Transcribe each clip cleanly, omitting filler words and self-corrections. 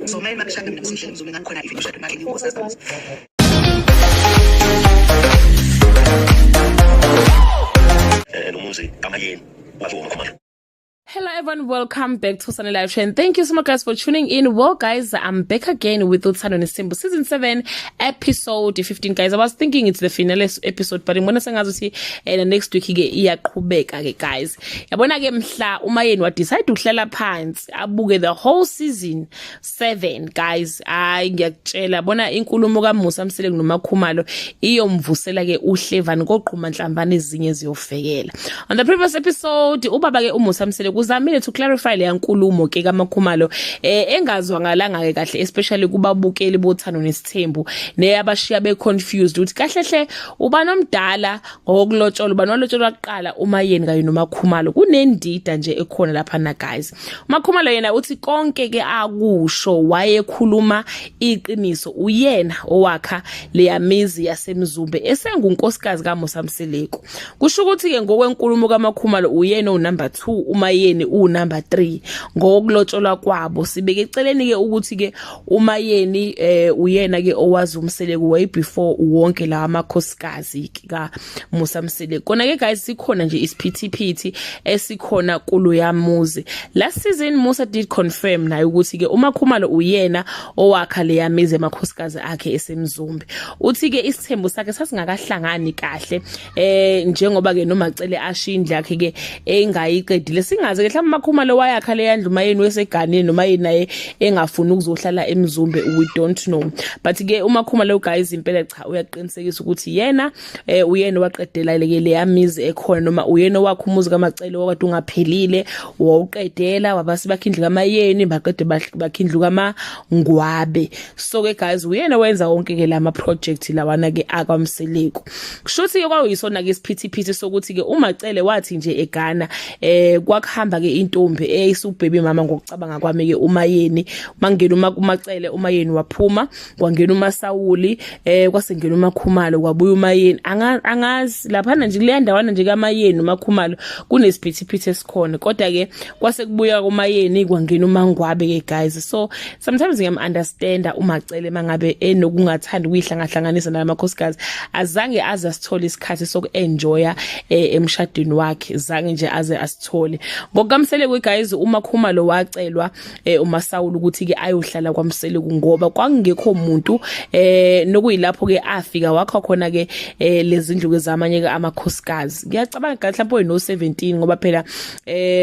So uma ngishada mina ngihleli ngizobe ngangikhona even ushado makhe ngingunkosikazi. Nomuzi kaMayeni waziwa uMakhumalo. Hello everyone, welcome back to Sunday Live Show and thank you so much guys for tuning in. Well guys, I'm back again with Uthando Nesthembu season 7 episode 15 guys. I was thinking it's the finale episode but ngibona sengathi next week ke iyaqhubeka ke guys. Yabona ke mhla uMayeni wa decide ukuhlala phansi abuke the whole season 7 guys. Hayi, ngiyakutshela bona inkulumo kaMusa Mseleku noMakhumalo iyomvusela ke uhlevani koqhuma nhlamvana ezinye ziyofekela. On the previous episode, ubaba ke uMusa Mseleku uzamile to clarify le nkulumo ke kaMakhumalo engazwangalanga ke kahle, especially kubabukeli boThando Nesithembu, neyabashiya be confused ukuthi kahle hle ubani omdala ngokulotsholwa, ubani walotsholwa kuqala, uMayeni kanye noMakhumalo. Kunendida nje ekhona lapha na guys. UMakhumalo yena uthi konke ke akusho wayekhuluma iqiniso, uyena owakha leya mizi yaseMzumbe esengunkosikazi kaMusa Mseleku. Kusho ukuthi ke ngokwenkulumo kaMakhumalo uyena unumber 2, uMayeni unumber 3 ngokulotsholwa kwabo. Sibeke eceleni ke ukuthi ke uMayeni uyena ke owazi uMseleku way before wonke lawa amakhosikazi ka Musa Mseleku. Kona ke guys, sikhona nje isiphithiphithi esikhona kulo yamuzi. Last season Musa did confirm naye ukuthi ke uMakhumalo uyena owakha leya mizi emakhosikazi akhe eseMzumbe. Uthi ke isithembu sakhe sasingakahlangani kahle njengoba ke noMacele ashiya indlu yakhe ke engayiqedile. Singaze ke mhlawumbe uMakhumalo wayakha leya ndlu Mayeni weseganeni noma yena naye engafuni ukuzohlala eMzumbe, we don't know. But ke uMakhumalo guys, impela cha, uyaqinisekisa ukuthi yena uyena waqedela ke leya mizi ekhona, noma uyena wakha umuzi kaMacele wakade ungaphelile, wawuqedela, wabase bakha indlu kaMayeni, baqede bakha indlu kaMangwabe. So ke guys, uyena wenza wonke ke lama project lawana ke akwaMseleku. Kushuthi ke kwakuyisona ke isiphithiphithi sokuthi ke uMacele wathi nje egana kwakuhamba ke intombi eyisubhebe mama, ngokucabanga kwami ke uMayeni. Mangena uma uMacele, uMayeni waphuma, kwangena uMasawuli, kwasengena uMakhumalo, kwabuya uMayeni. Angazi laphana nje kuleya ndawana nje kaMayeni uMakhumalo kunesiphithiphithi esikhona, kodwa ke kwase kubuya kuMayeni, kwangena uMangwabe ke guys. So sometimes ngiyam understanda uMacele mangabe enokungathanda ukuyihlangahlanganisa nalamakhosikazi. Azange aze asithole isikhathi sokuenjoya emshadweni wakhe, zange nje aze asithole. NgokukaMseleku guys, uMakhumalo wacelwa uMasawulu ukuthi ke ayohlala kwaMseleku ngoba kwakungekho umuntu, nokuyilapho ke afika wakha khona ke lezindlu ke zamanye ke amakhosikazi. Ngiyacabanga mhlawumbe no 17, ngoba phela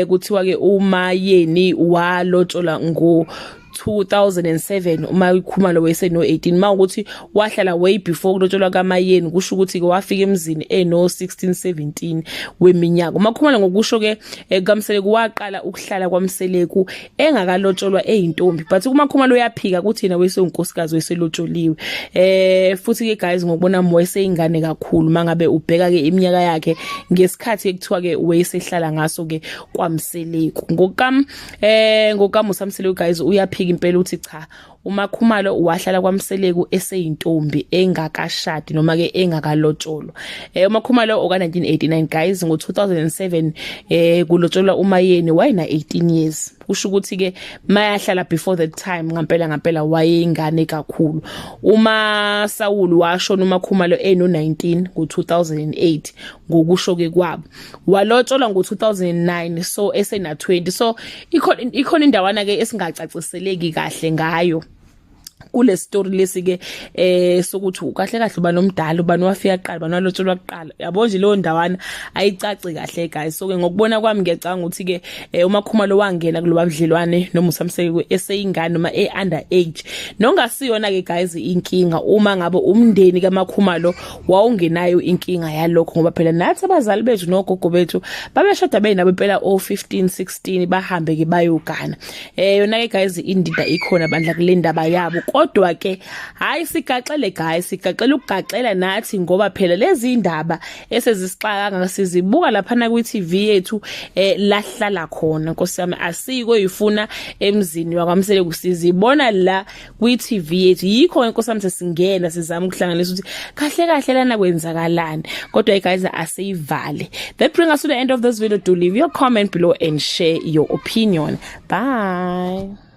kuthiwa ke uMayeni walotsholwa ngo 2007, uma ikhumalo wayese no 18. Mawukuthi wahlala way before kulotsholwa kaMayeni, kusho ukuthi ke wafika emzini eno 16 17 weminyaka uMakhumalo. Ngokusho ke kaMseleku, waqala ukuhlala kwaMseleku engakalotsholwa, eyintombi, but kuMakhumalo uyaphika ukuthi yena wayeseyinkosikazi, wayeselotsholiwe. Futhi ke guys, ngokubona wayeseyingane kakhulu mangabe ubheka ke iminyaka yakhe ngesikhathi ekuthiwa ke wayesehlala ngaso ke kwaMseleku. NgokukaMusa Mseleku guys, uyaphika impela, uthi cha, uMakhumalo wahlala kwaMseleku eseyintombi engakashadi noma ke engakalotsholwa. UMakhumalo oka 1989 guys, ngo 2007 kulotsholwa uMayeni wayena 18 years. Kusho ukuthi ke mayahlala before that time, ngampela ngampela wayengane kakhulu. Uma Saul washona uMakhumalo eno 19 ngo 2008, ngokusho ke kwabo walotsholwa ngo 2009, so esena 20. So ikhona indawana ke esingacaciseleki kahle ngayo kule story lesi ke sokuthi kahle kahle ubani omdala, ubani wafika kuqala, ubani walotsholwa kuqala. Yabo nje, leyo ndawana ayicaci kahle guys. So ke ngokubona kwami ngiyacanga ukuthi ke uMakhumalo wangena kuloba budlelwane noMusa Mseleku eseyingane noma e under age, nongasiyona ke guys inkinga uma ngabe umndeni kaMakhumalo wawungenayo inkinga yalokho, ngoba phela nathi abazali bethu nogogo bethu babeshada benabo impela o 15 16, bahambe ke bayogana. Yona ke guys, indida ikhona bandla kule ndaba yabo, kodwa ke hayi, sigaxele guys, sigaxela ukugaxela nathi, ngoba phela lezi indaba esezisixaka kangaka sizibuka lapha na kwi TV yethu lahlala khona. Nkosi yami, asiko yifuna emzini wakwaMseleku, sizibona la kwi TV yethu. Yikho inkosi yami sesingena sizama ukuhlanganisa ukuthi kahle kahle lana kwenzakalani, kodwa guys, asiyivale. That bring us to the end of this video. Do leave your comment below and share your opinion. Bye.